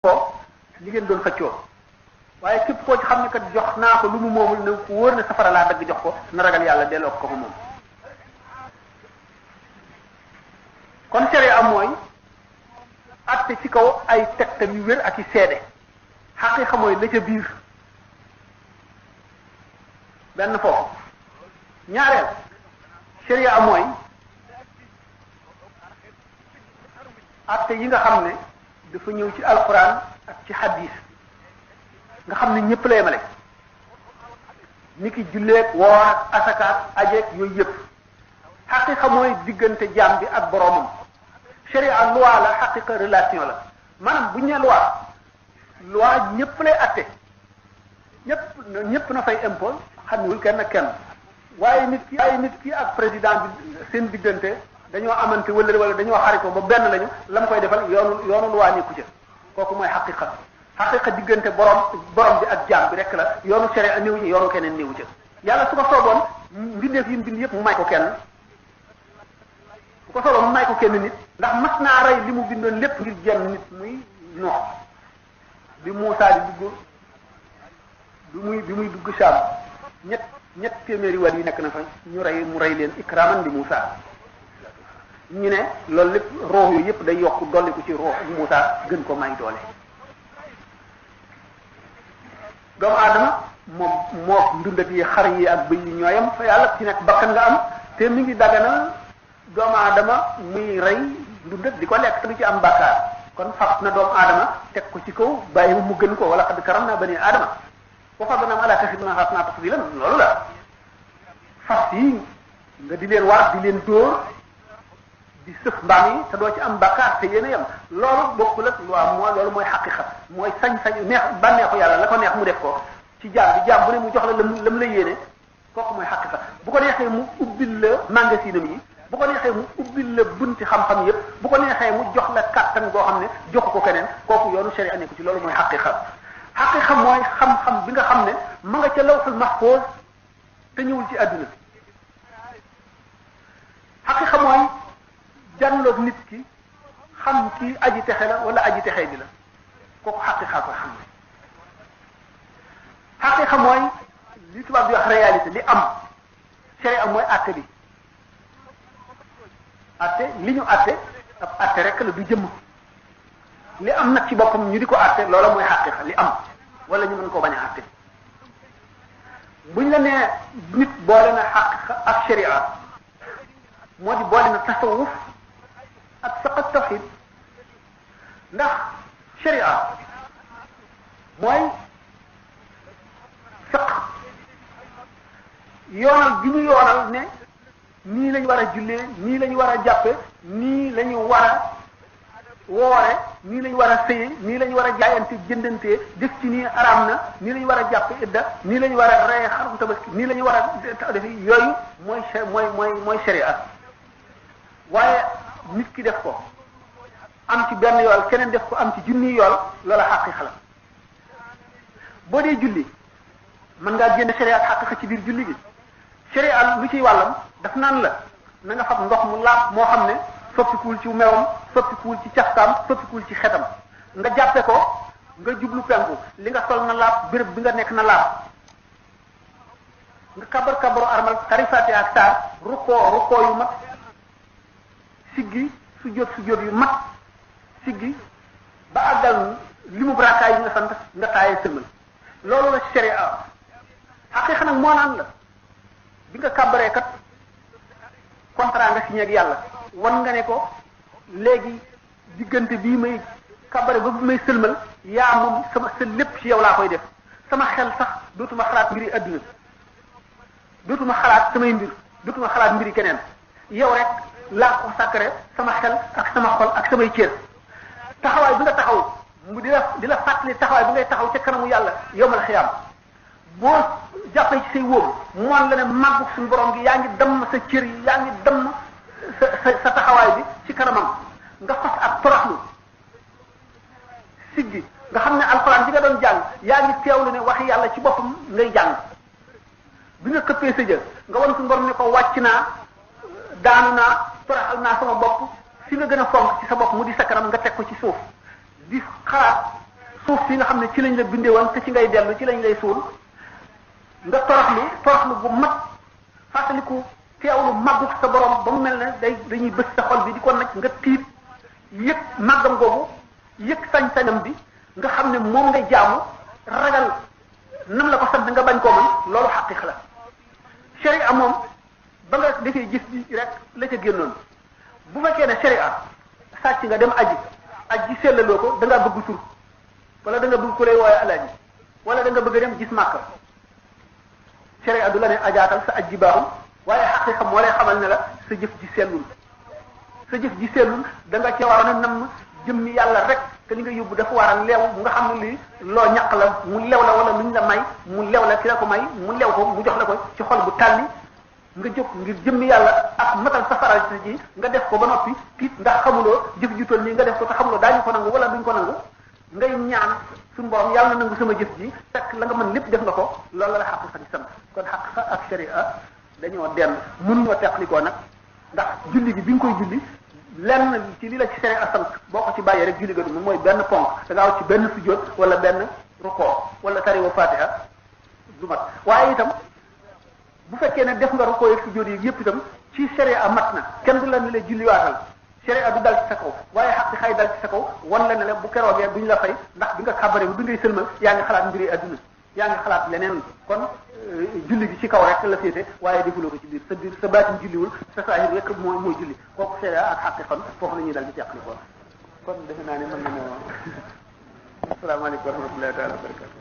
ko li ngeen doon xëccoo waaye képp koo ci xam ne kat jox naa ko lu mu moomul ne ku wóor ne safara laa dagg jox ko na ragal yàlla delloo ko moom. kon sharia mooy atte ci kaw ay tegtal yu wér ak i seede xaqiiqa mooy la ca biir benn foofu ñaareel sharia mooy atte yi nga xam ne dafa ñëw ci alquran ak ci hadis nga xam ne ñëpp la yemale ni ki julleeg woor ak asakaat ajeeg yooyu yëpp xaqiqa mooy diggante jaam bi ak boroomam sharia loi la xaqiqa relation la maanaam bu ñu nee loi ñëpp lay atte ñëpp na fay impôt xamewul kenn ak kenn waaye nit ki ak président bi seen diggante dañoo amante wala dañoo xaritoo ba benn lañu la mu koy defal yoonu loi nekku ca kooku mooy xaqiqa diggante borom bi ak jaam bi rek la yoonu sharia néew ci yoonu keneen néewu ca yàlla su ko sooboon mbindeef yi mu bind yëpp mu may ko kenn bu ko sooboon mu may ko kenn nit ndax mas naa rey li mu bindoon lépp ngir jenn nit muy Noox bi Muusaa di muy dugg Saam ñett téeméeri war yi nekk na fa mu rey leen ikraman di Muusaa ñu ne loolu lépp roox yooyu yëpp day yokk dolli ko ci roox Muusaa gën ko may doole doomu aadama moo ndundat yi xar yi ak bëy yi ñooyam fa yàlla ci nekk bakkan nga am te mi ngi daganal doomu aadama muy rey ndundat di ko lekk te du ci am bàkkaar kon fab na doomu aadama teg ko ci kaw bàyyi mu gën ko wala xad karam naa bani aadama wa fadalnaahum alaa kasiirin mimman xalaqnaa tafdiilan loolu la fas yi nga di leen war di leen dóor di sëf mbaam yi te doo ci am bàkkaar te yéen a yem loolu bokkul ak loolu mooy xaqiqa mooy sañ-sañ neex bànneexu yàlla la ko neex mu def ko ci jaam bu ne mu jox la lam la yéene kooku mooy xaqiqa bu ko neexee mu ubbil la magasinam yi bu ko neexee mu ubbil la bunti xam-xam yépp bu ko neexee mu jox la kàttan goo xam ne jox ko keneen kooku yoonu sharia nekku ci loolu mooy xaqiqa mooy xam-xam bi nga xam ne ma nga ca lawhul mahfuz te ñëwul ci àdduna xaqiqa mooy jànloog nit ki xam ki aji texe la wala aji texe bi la kooku xaqiqa ko xam ne xaqiqa mooy li tubaab di wax réalité li am sharia mooy àtte bi àtte li ñu àtte ab àtte rek la du jëmm li am nag ci boppam ñu di ko àtte loola mooy xaqiqa li am wala ñu mën koo bañ a àtte buñ la nee nit boole na xaqiqa ak sharia moo di boole na tasawuf ak fiqh tawhid ndax sharia mooy fiqh yoonal gi ñu yoonal ne nii lañu war a jullee nii lañu war a jàppe nii lañu war a woore nii lañu war a sëye nii lañu war a jaayante jëndantee def ci nii araam na nii lañu war a jàppe idda nii lañu war a reye xarum tabaski nii lañu war a def yooyu mooy sharia waaye nit ki def ko am ci benn yool keneen def ko am ci junni yool loola xaqiqa la boo dee julli mën ngaa génn sharia ak xaqiqa ci biir julli gi sharia lu ciy wàllam daf naan la na nga fab ndox mu laab moo xam ne soppikuwul ci mewam soppikuwul ci cafkaam soppikuwul ci xetam nga jàppe ko nga jublu penku li nga sol na laab béréb bi nga nekk na laab nga kabaru armal tarifaate ak saar rukkoo yu mat siggi sujjóot yu mat siggi ba àggal li mu brakaay yi nga sant nga taayee sëlmal loolu la sharia xaqiiqa nag moo naan la bi nga kàbbaree kat contrat nga signé ak yàlla wan nga ne ko léegi diggante bii may kàbbare ba bi may sëlmal yaa moom sa lépp ci yow laa koy def sama xel sax dootuma xalaat mbiri adduna dootuma xalaat samay mbir dootuma xalaat mbiri keneen yow rek laa ko sacré sama xel ak sama xol ak samay cër taxawaay bi nga taxaw mu di la fàttali taxawaay bi ngay taxaw ca kanamu yàlla yowmal xiyaam boo jàppee ci say wóom moon la ne màggu suñu borom gi yaa ngi damm sa cër yi yaa ngi damm sa taxawaay bi ci kanamam nga fas ak toroxlu siggi nga xam ne alxuraan bi nga doon jàng yaa ngi teewlu ne waxi yàlla ci boppam ngay jàng bi nga këppee sa jë nga wan suñu borom ne ko wàcc naa daanu naa toroxal naa sama bopp fi nga gën a fonk ci sa bopp mu di sa kanam nga teg ko ci suuf di xalaat suuf si nga xam ne ci lañ la bindee woon te ci ngay dellu ci lañ lay suul nga toroxlu bu mat fàttaliku teewlu màggu sa borom ba mu mel ne dañuy bës sa xol bi di ko nag nga tiit yëg màggam googu yëg sañ-sañam bi nga xam ne moom ngay jaamu ragal nam la ko sant nga bañ koo mën loolu xaqiq la sharia moom ba nga defee gis bi rek la ca génnoon bu fekkee ne sharia sàcc nga dem aji sellaloo ko da ngaa bëgg tur wala da nga bëgg ku lay wooye alaaji wala da nga bëgg dem gis màkk sharia du la ne ajaatal sa aji baaxul waaye xaqiqa moo lay xamal ne la sa jëf ji sellul da nga ca waroon a namm jëmmi yàlla rek te li nga yóbbu dafa war a leew nga xam ne lii loo ñaq la mu lew la wala luñ la may mu lew la ki la ko may mu lew ko mu jox la ko ci xol bu tàlli nga jóg ngir jëmmi yàlla ak matal sa faral ji nga def ko ba noppi tiit ndax xamuloo jëf ju toll nii nga def ko te xamuloo daañu ko nangu wala duñ ko nangu ngay ñaan suñu borom yàlla na nangu sama jëf ji fekk la nga mën lépp def nga ko loolu la xaqiqa di sant kon xaqiqa ak sharia dañoo dend mënuñoo teqlikoo nag ndax julli bi nga koy julli lenn ci li la ci sharia sant boo ko ci bàyyee rek julli ga du mooy benn ponk da ngaa ci benn sujjóot wala benn rukoo wala tariwa fatiha du mat waaye itam bu fekkee ne def nga rukoo yeeg sujjóot yi yëpp itam ci sharia mat na kenn du la ne la julli waatal sharia du dal ci sa kaw waaye xaq xay dal ci sa kaw wan la ne la bu keroogee duñ la fay ndax bi nga xabare bi ngay sëlmal yaa ngi xalaat mbiri adduna yaa ngi xalaat leneen kon julli gi ci kaw rek la féete waaye defuloo ko ci biir sa baatin julliwul sa saahir rek mooy julli kooku sharia ak xaqi fan foofu la ñuy dal di teqli ko kon defe naa ne mën na moo asalaamaaleykum wa rahmatullahi taala wa barakatu